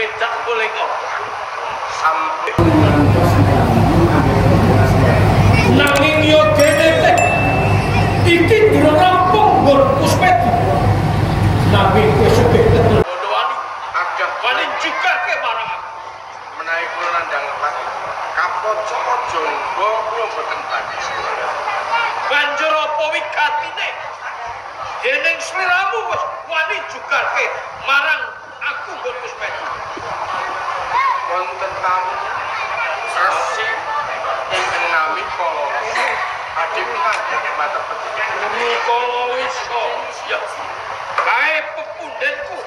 Wedak boleh apa? Sampai Nanging yo dene teh iki durung rampung nggon Kusmedi. Nanging kowe sugih betul. Bondowani Ada wani juga ke marang aku. Menawi kula nandhang lepat kapocok jangga kula mboten badhe. Banjur apa wigatine? Dening sliramu wis wani jugarke marang aku nggon Kusmedi. Wonten tamu resi ingkang nami kala badhe pinanggih matepet. Guru kala wisa. Ya. Kae pepundhenku.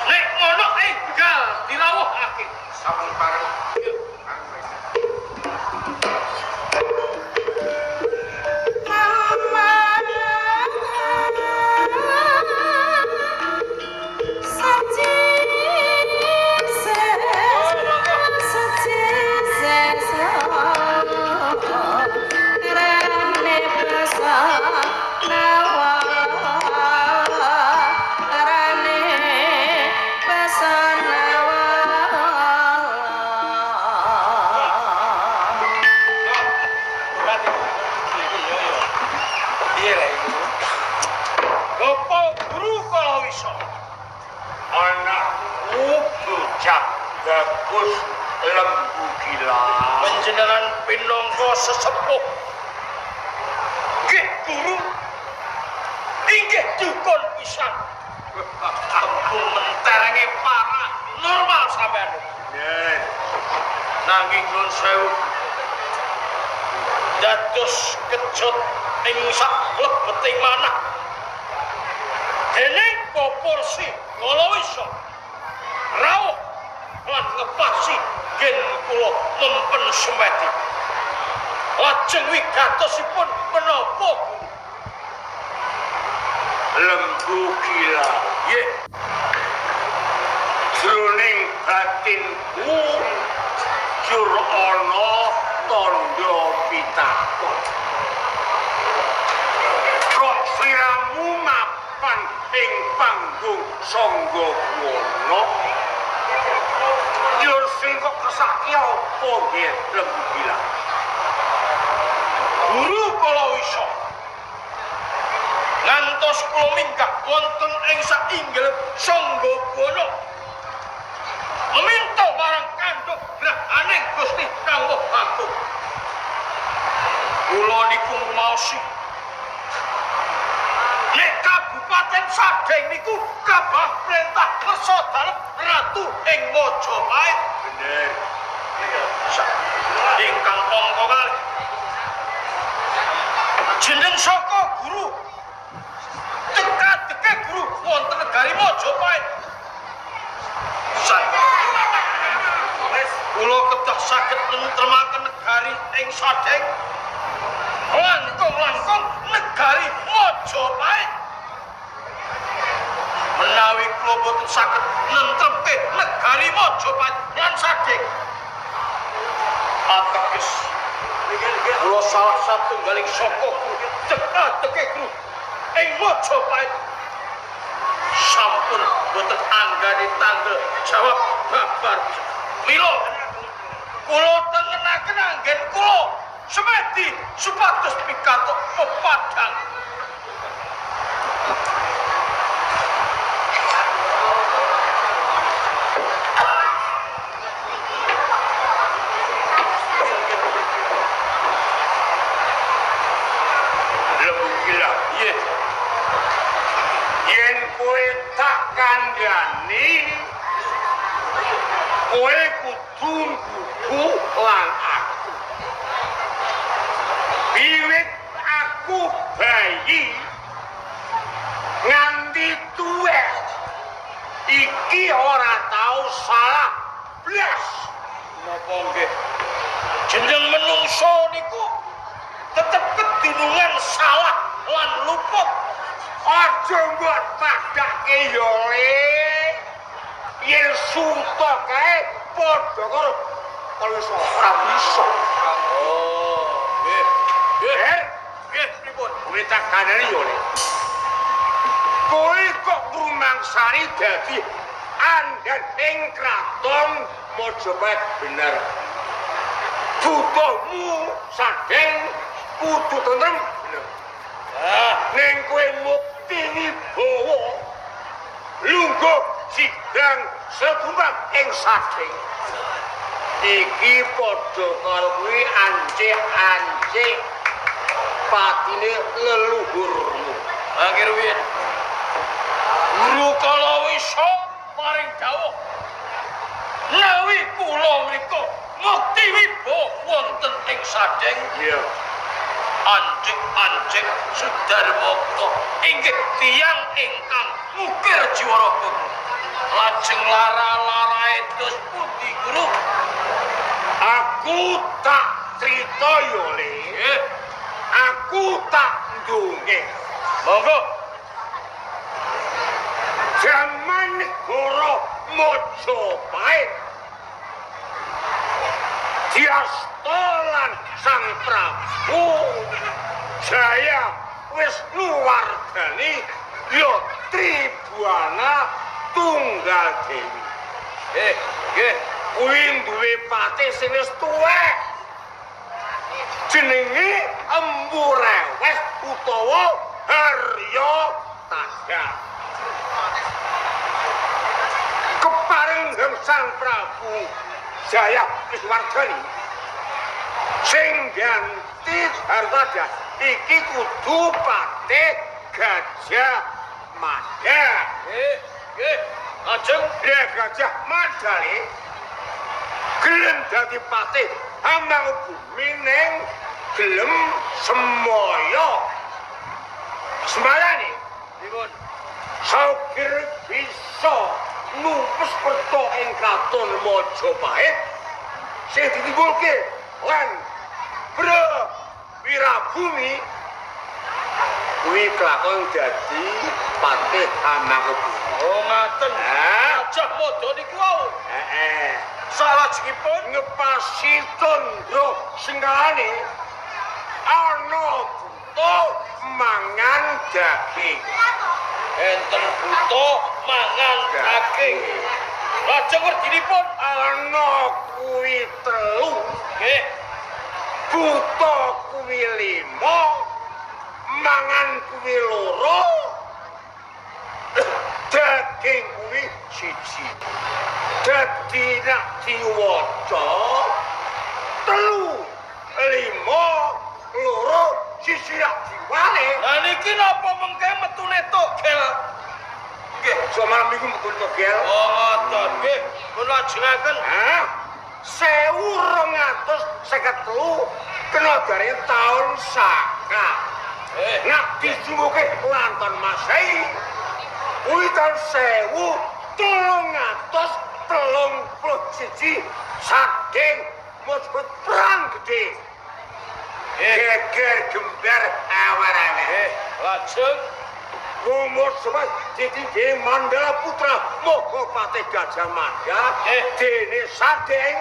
Nek ngono enggal dirawuhake. Sampun pareng. Piye lek iku? Bapak Guru kala wisa. Anakku bocah bagus Lembu Gila. Panjenengan pinangka sesepuh. Nggih guru. Inggih dukun pisan. Tembung menterenge para normal sampean. Nen, Nanging nuwun sewu. Dados kejut ing sak lebeting manah. Dening Bapak Rsi kala wisa rawuh lan ngepasi gen kula mempen semedi. Lajeng wigatosipun menapa guru? Lembu Gila. Nggih, Jroning batinku jur ana tandha pitakon. Kok sliramu mapan ing panggung Sangga Buwana? Jur sing kok kesaki apa nggih Lembu Gila? Guru kala wisa. Ngantos kula minggah wonten ing sainggil Sangga Buwana. Meminta marang kandhuk grahaning Gusti Kang Maha Agung. Kula niku ngumaosi nek Kabupaten Sadeng niku kabah perintah kersa dalem Ratu ing Majapahit. Bener. Ingkang angka kalih jeneng saka guru teka-teke guru wonten negari Majapahit. Kula kedah saged nentremaken negari ing Sadeng langkung-langkung negari Majapahit. Menawi kula boten saged nentremke negari Majapahit lan Sadeng, ateges kula salah satunggaling saka guru teka-teke guru ing Majapahit sampun boten anggani tanggal jawab babar. Mila kula tengenaken anggen kula semedi supados pikantuk pepadang. Lembu Gila. Nggih, Yen kowe tak kandhani, kowe kudu nggugu lan aku. Wiwit aku bayi nganti tuwek iki ora tau salah blas. Napa nggih? Jeneng menungso niku tetep kedunungan salah lan luput. Aja mbok padhake ya Le. Yen sunta kae padha karo kalau iso ora bisa. Oh, nggih. Nggih, Eh, nggih pripun? kowe tak kandhani ya Le. Kowe kok ngrumangsani dadi Andhan ing kraton Majapahit bener. Butuhmu sadeng kudu tentrem bener. Ah, Ning kowe mukti wibawa lungguh sidang segumbang ing sadeng. Iki padha karo kuwi ancik-ancik patine leluhurmu. Mangke ruwiyin. Guru Kalawisa paring dawuh. Nawi kula mriku mukti wibawa wonten ing sadeng. Iya. Ancik-ancik Sudarmaka inggih tiyang ingkang mukir jiwa raga. Lajeng lara-larae dos pundi guru? Aku tak crita yo Le. Nggih, Aku tak ndongeng. monggo. Jaman negara Majapahit Diasta lan Sang Prabu Jaya Wisnuwardani ya Tribuana Tunggal Dewi. Nggih, nggih. Kuwi duwe patih sing wis tuwek. Jenenge Empu Rewes utawa Harya Tada. Kepareng Sang Prabu Jaya Wisnuwardani sing ganti Harya iki kudu patih Gajah Mada. Nggih, nggih. Lajeng Lah Gajah Mada le gelem dadi patih amang bumi ning gelem semoyo. Semayane pripun? saukir bisa numpes perto ing kraton Majapahit sing ditimbulke lan Bra Wirabumi kuwi kelakon dadi patih Amangkubumi. Oh, ngaten. Ah. Gajah Mada niku wau. Heeh. Salajengipun Ngepasi tandra sengkalane ana buta mangan daging. Enten buta mangan daging. Lajeng werdinipun Ana kuwi telu, nggih, buta kuwi lima, mangan kuwi loro, daging kuwi siji. Dadi nek diwaca 3, 5, 2, siji rak diwale. Lah niki napa mengke metune togel? Nggih, sama minggu metune togel. Oh, ngoten. Nggih, pun lajengaken. Hah? 1253 kena dari tahun Saka. Nak disungguhke lanton Masehi kuwi taun 1331 saking mosbet perang gede. Geger gembar awer-awer. Lajeng Wong Mojopahit ditindhi Mandala Putra Moga Patih Gajah Mada dene sadeng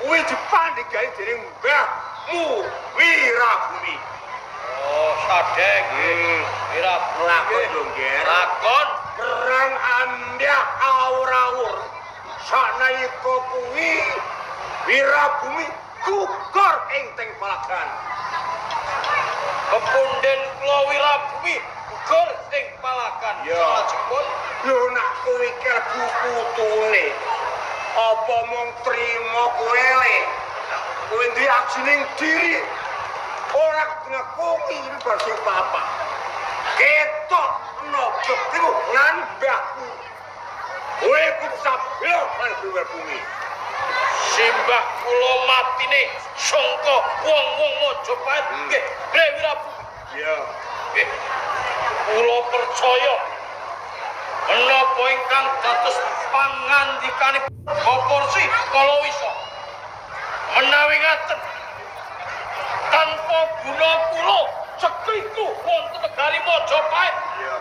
kuwi dipandhegahi dening Mbahmu Wirabumi. Oh, sadeng nggih. Wirabumi. Lakon lho, Nger. Lakon Perang ambyah awur-awur. Saknalika kuwi Wirabumi gugur ing teng palagan. Kepunden kula Wirabumi gugur ing palagan. Ya. Salajengipun Lho nak kowe kelebu putune. Apa mung trima kowe le? Kowe duwe ajining diri. Ora kudu iki bar sing papa. Ketok no bektimu lan mbahmu. Kowe kudu sabya lan Wirabumi. Simbah kula matine sangka wong-wong Majapahit nggih Bre Wirabumi. Iya. Nggih. Kula percaya menapa ingkang dados pangandikane Bapak Rsi Kalawisa menawi ngaten tanpa guna kula cekliku wonten negari Majapahit. Iya.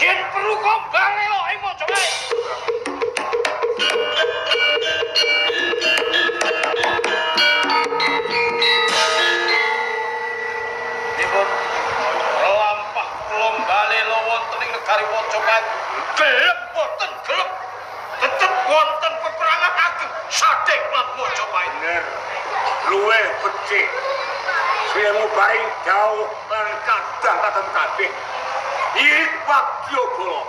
Yen perlu kok balela ing Majapahit. Dipun lampah kula balela wonten ing negari Majapahit. Gelem boten gelem. Tetep wonten peperangan ageng Sadeng lan Majapahit. Bener. Luwih becik. Sliramu paring dawuh lan kadang kadang kabeh. Irit wadyabala.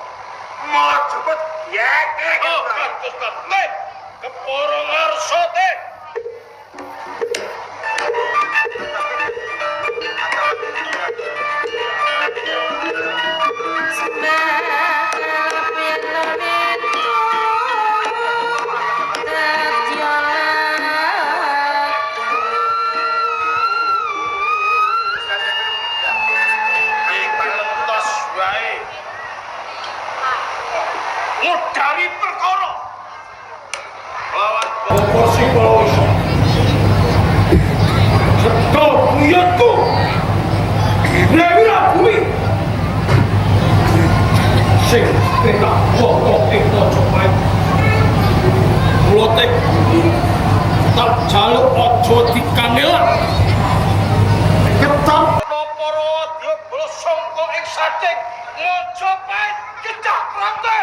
Majapahit yek. Oh, kados kabeh kepara ngarsa teh. Iki lentos wae. Ngudari perkara. Lawan Porsi Palawasa. Serta buyutku. Rewira bumi. Sing penak wong ing Majapahit. Kula tek tak jaluk aja dikangelan. Ketap para Wadyabala sangka ing Sadeng Majapahit kecah prapta.